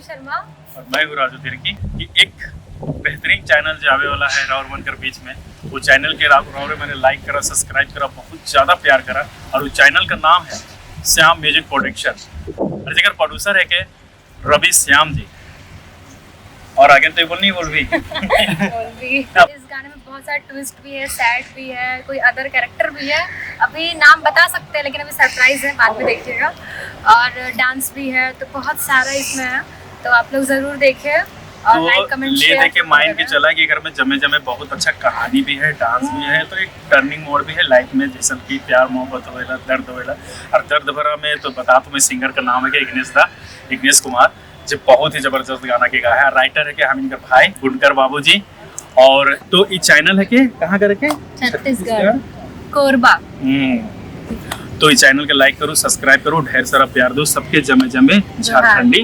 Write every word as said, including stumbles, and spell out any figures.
शर्मा। और मैं हूँ राजू तिर्की। कि एक बेहतरीन चैनल जो आवे वाला है राउर मन कर बीच में, वो चैनल के राउर राउर मैंने लाइक करा, सब्सक्राइब करा, बहुत ज़्यादा प्यार करा। और वो चैनल का नाम है श्याम म्यूजिक प्रोडक्शन। और जेकर प्रोड्यूसर है के रवि श्याम जी। और आगे तो ये बोल नहीं बोल भी बोल भी। इस गाने में बहुत सारा ट्विस्ट भी है, सैड भी है, कोई अदर कैरेक्टर भी है। अभी नाम बता सकते हैं, लेकिन अभी सरप्राइज है, बाद में देखिएगा। और डांस भी है, तो बहुत सारा इसमें है, तो आप लोग जरूर देखिए। और तो लाइक, कमेंट, ले शेयर दे के माइन के चला कि घर में जमे जमे बहुत अच्छा कहानी भी है, डांस भी है, तो एक टर्निंग मोड़ भी है लाइफ में, जैसे कि प्यार मोहब्बत होवेला, दर्द होवेला। और दर्द भरा में तो बता तुम्हें सिंगर का नाम है कि इग्नेश दा, इग्नेश कुमार, जो बहुत ही जबरदस्त गाना के गा है। राइटर है कि हम इनका भाई गुणकर बाबू जी। और तो ये चैनल है कि कहाँ करके छत्तीसगढ़, कोरबा। हम्म। तो ये चैनल के लाइक करो, सब्सक्राइब करो, ढेर सारा प्यार दो सबके जमे जमे झारखंडी।